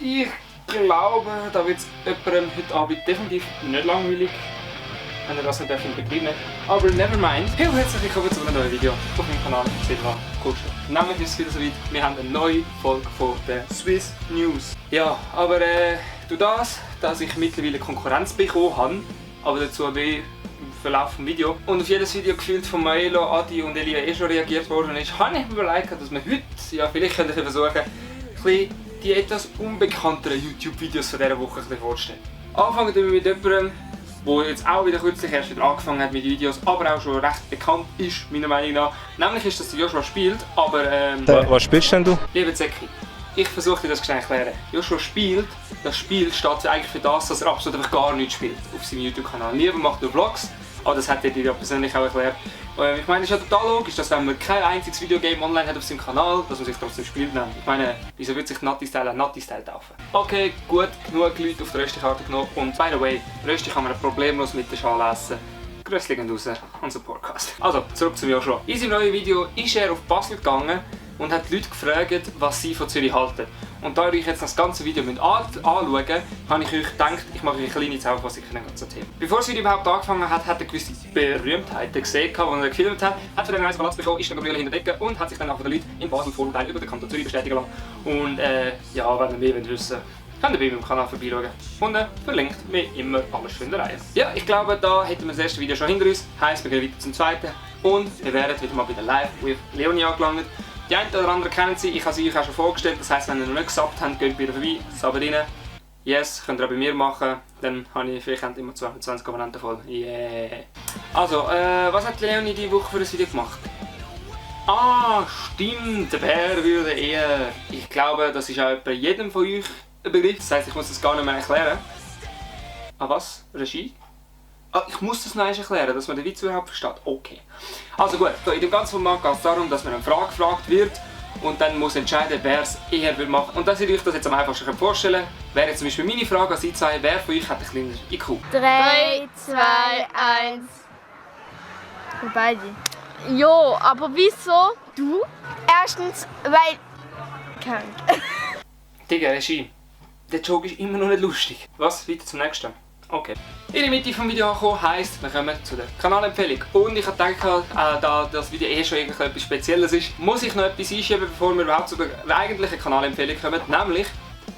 Ich glaube, da wird es jemandem heute Abend definitiv nicht langweilig, wenn er das nicht in Betrieb nimmt. Aber nevermind. Hey, herzlich willkommen zu einem neuen Video auf meinem Kanal Silva Kutscher. Nämlich ist es wieder soweit, wir haben eine neue Folge von der Swiss News. Ja, aber durch das, dass ich mittlerweile Konkurrenz bekommen habe, aber dazu wie im Verlauf des Videos und auf jedes Video gefühlt von Maelo, Adi und Elia schon reagiert worden ist, habe ich mir überlegt, dass wir heute, ja vielleicht könnte ich versuchen, die etwas unbekannteren YouTube-Videos von dieser Woche vorzustellen. Anfangen wir mit jemandem, der jetzt auch wieder kürzlich erst wieder angefangen hat mit Videos, aber auch schon recht bekannt ist, meiner Meinung nach. Nämlich ist, dass Joshua spielt, aber Was spielst denn du? Liebe Zeki, ich versuche dir das schnell zu erklären. Joshua spielt, das Spiel steht eigentlich für das, dass er absolut einfach gar nichts spielt auf seinem YouTube-Kanal. Lieber macht er Vlogs, aber das hat er dir ja persönlich auch erklärt. Ich meine, es ist ja total logisch, dass wenn man kein einziges Videogame online hat auf seinem Kanal, dass man sich trotzdem spielt nennt. Ich meine, wieso würde sich Natti-Style an Natti-Style taufen? Okay, gut, genug Leute auf die Rösti-Karte genommen. Und by the way, Rösti kann man problemlos mit der Schale essen. Grüße gehen raus an den Podcast. Also, zurück zum Joshua. In seinem neuen Video ist er auf Basel gegangen und hat die Leute gefragt, was sie von Zürich halten. Und da ihr euch jetzt das ganze Video anschauen müsst, habe ich euch gedacht, ich mache eine kleine Zusammenfassung für das ganze Thema. Bevor das Video überhaupt angefangen hat, hat er gewisse Berühmtheiten gesehen, die er gefilmt hat, hat für den Reis Platz bekommen, ist dann Gabriele hinter der Decke und hat sich dann auch von den Leuten in Basel Vorurteile über den Kanton Zürich bestätigen lassen. Und ja, wenn ihr mehr wissen wollt, könnt ihr bei meinem Kanal vorbeischauen. Unten verlinkt wie immer alles für in der Reihe. Ja, ich glaube, da hätten wir das erste Video schon hinter uns. Heisst, wir gehen weiter zum zweiten. Und wir wären wieder mal bei der Live with Leonie angelangt. Die einen oder anderen kennen sie, ich habe sie euch auch schon vorgestellt. Das heisst, wenn ihr noch nicht gesubbt habt, geht wieder vorbei, subbt rein. Yes, könnt ihr auch bei mir machen. Dann habe ich vielleicht immer 220 Abonnenten voll. Yeah! Also, was hat Leonie diese Woche für ein Video gemacht? Ah, stimmt, der Bär würde eher. Ich glaube, das ist auch bei jedem von euch ein Begriff. Das heisst, ich muss das gar nicht mehr erklären. Ah, was? Regie? Ah, ich muss das noch einmal erklären, dass man den Witz überhaupt versteht. Okay. Also gut, in dem ganzen Format geht es darum, dass man eine Frage gefragt wird und dann muss entscheiden, wer es eher will machen. Und dass ihr euch das jetzt am einfachsten vorstellen könnt, wäre jetzt zum Beispiel meine Frage an Sie zwei, wer von euch hat ein kleines IQ? 3, 2, 1. Wir beide. Jo, aber wieso? Du? Erstens, weil... Krank. Digga, Regie. Der Joke ist immer noch nicht lustig. Was? Weiter zum nächsten. Okay. In der Mitte des Videos angekommen heisst, wir kommen zu der Kanalempfehlung. Und ich habe gedacht, da das Video schon etwas Spezielles ist, muss ich noch etwas einschieben, bevor wir überhaupt zu der eigentlichen Kanalempfehlung kommen. Nämlich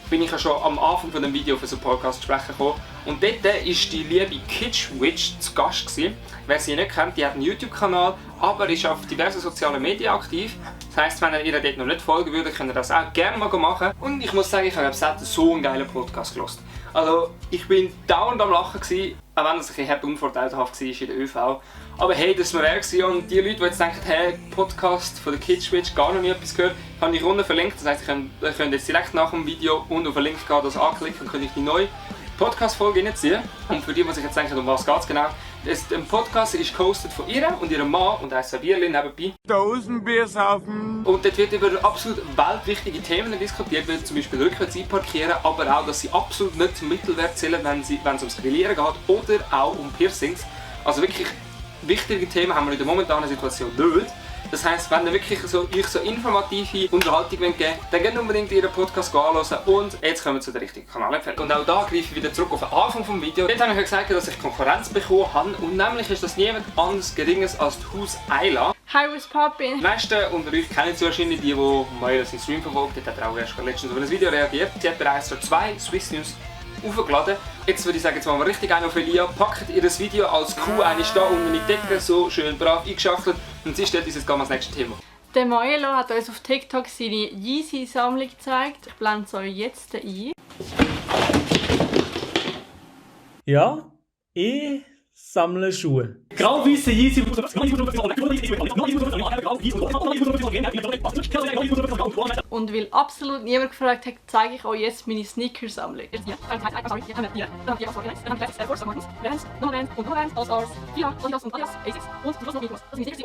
bin ich ja schon am Anfang von dem Video für so einen Podcast sprechen gekommen. Und dort war die liebe Kitschwitch zu Gast gewesen. Wer sie nicht kennt, die hat einen YouTube-Kanal, aber ist auf diversen sozialen Medien aktiv. Das heisst, wenn ihr dort noch nicht folgen würdet, könnt ihr das auch gerne mal machen. Und ich muss sagen, ich habe selbst so einen geilen Podcast gehört. Also, ich bin dauernd am Lachen gewesen, auch wenn das ein bisschen unvorteilhaft war in der ÖV. Aber hey, das war mir wert. Und die Leute, die jetzt denken, hey, Podcast von der Kitschwitch, gar noch nie etwas gehört, habe ich unten verlinkt. Das heisst, ihr könnt jetzt direkt nach dem Video und auf den Link gehen, das anklicken und könnt euch die neue Podcast-Folge reinziehen. Und für die sich jetzt denken, um was geht es genau. Der Podcast ist gehostet von ihr und ihrem Mann und ein Bierli nebenbei. Dosenbier saufen. Und dort wird über absolut weltwichtige Themen diskutiert, wie zum Beispiel rückwärts einparkieren, aber auch, dass sie absolut nicht zum Mittelwert zählen, wenn es ums Grillieren geht oder auch um Piercings. Also wirklich wichtige Themen haben wir in der momentanen Situation nicht. Das heisst, wenn ihr wirklich euch so informative Unterhaltung geben wollt, dann geht unbedingt ihren Podcast anhören. Und jetzt kommen wir zu der richtigen Kanalempfehlung. Und auch da greife ich wieder zurück auf den Anfang des Videos. Dort habe ich gesagt, dass ich Konkurrenz bekommen habe. Und nämlich ist das niemand anderes Geringes als die Haus Ayla. Hi, was poppin'? Die meisten unter euch kennen sie wahrscheinlich, die mal seinen Stream verfolgt. Dort hat er auch erst letztens auf ein Video reagiert. Sie hat bereits 2 Swiss News aufgeladen. Jetzt würde ich sagen, jetzt machen wir richtig einen auf Elia. Packt ihr das Video als Kuh, eine ist da unten in die Decke, so schön brav eingeschachtelt. Und sie stellt uns jetzt das nächste Thema. Der Maelo hat uns auf TikTok seine Yeezy-Sammlung gezeigt. Ich blende es euch jetzt ein. Ja, ich sammle Schuhe. Grau-weiße Yeezy. Und weil absolut niemand gefragt hat, zeige ich euch jetzt meine Sneaker-Sammlung.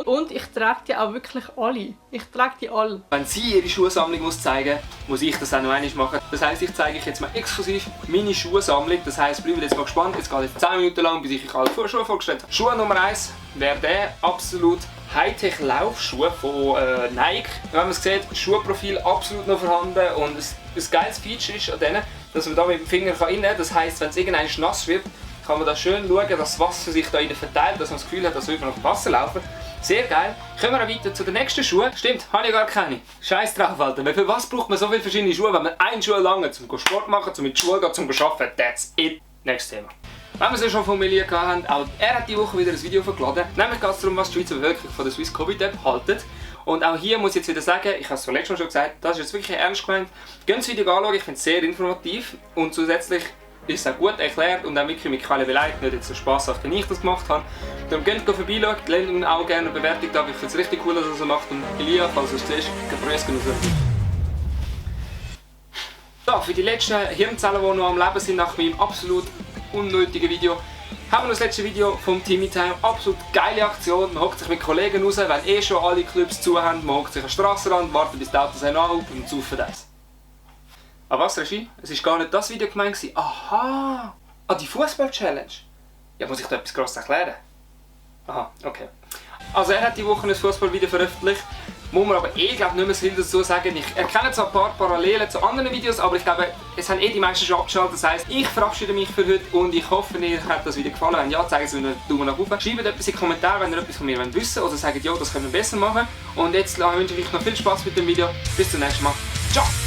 Und ich trage die auch wirklich alle. Ich trage die alle. Wenn sie ihre Schuhsammlung zeigen muss ich das auch noch einmal machen. Das heisst, ich zeige euch jetzt mal exklusiv meine Schuhsammlung. Das heisst, bleibt jetzt mal gespannt. Jetzt geht es 10 Minuten lang, bis ich euch alle Schuhe vorgestellt habe. Schuh Nummer 1 wäre der absolut Hightech-Laufschuhe von Nike. Wenn man es sieht, das Schuhprofil absolut noch vorhanden und ein geiles Feature ist an denen, dass man da mit dem Finger rein kann. Das heisst, wenn es irgendwann nass wird, kann man da schön schauen, dass das Wasser sich da innen verteilt, dass man das Gefühl hat, dass wir noch Wasser laufen. Sehr geil. Kommen wir weiter zu den nächsten Schuhen. Stimmt, habe ich gar keine. Scheiß drauf, Alter. Für was braucht man so viele verschiedene Schuhe, wenn man einen Schuh lange zum Sport machen, zum mit Schule gehen, zum arbeiten? That's it. Nächstes Thema. Wenn wir es ja schon von Melia hatten, auch er hat diese Woche wieder ein Video verladen. Nämlich geht es darum, was die Schweizer Bevölkerung von der Swiss Covid App haltet. Und auch hier muss ich jetzt wieder sagen, ich habe es letztes Mal schon gesagt, das ist jetzt wirklich ernst gemeint. Geht das Video anschauen, ich finde es sehr informativ und zusätzlich ist es auch gut erklärt und auch wirklich mit Quellen beleidigt, nicht jetzt so spaßhaft, wie ich das gemacht habe. Darum geht vorbeischauen, lasst ihm auch gerne eine Bewertung da, ich finde es richtig cool, dass er das macht. Und Elia, falls du es siehst, grüß genug. So, für die letzten Hirnzellen, die noch am Leben sind nach meinem absolut unnötigen Video, haben wir das letzte Video vom Timmy Time. Absolut geile Aktion. Man hockt sich mit Kollegen raus, weil schon alle Clubs zu haben. Man hockt sich an den Strassenrand, wartet bis die Autos anhalten und saufen das. Ah was, Regie? Es war gar nicht das Video gemeint. Aha! Ah, die Fußball-Challenge? Ja, muss ich da etwas gross erklären? Aha, okay. Also er hat die Woche ein Fußballvideo veröffentlicht. Muss man aber glaube nicht mehr viel dazu sagen. Ich erkenne zwar ein paar Parallelen zu anderen Videos, aber ich glaube, es haben die meisten schon abgeschaltet. Das heisst, ich verabschiede mich für heute und ich hoffe, euch hat das Video gefallen. Wenn ja, zeigen Sie mir einen Daumen nach oben. Schreibt etwas in die Kommentare, wenn ihr etwas von mir wissen wollt oder sagt, ja, das können wir besser machen. Und jetzt wünsche ich euch noch viel Spaß mit dem Video. Bis zum nächsten Mal. Ciao!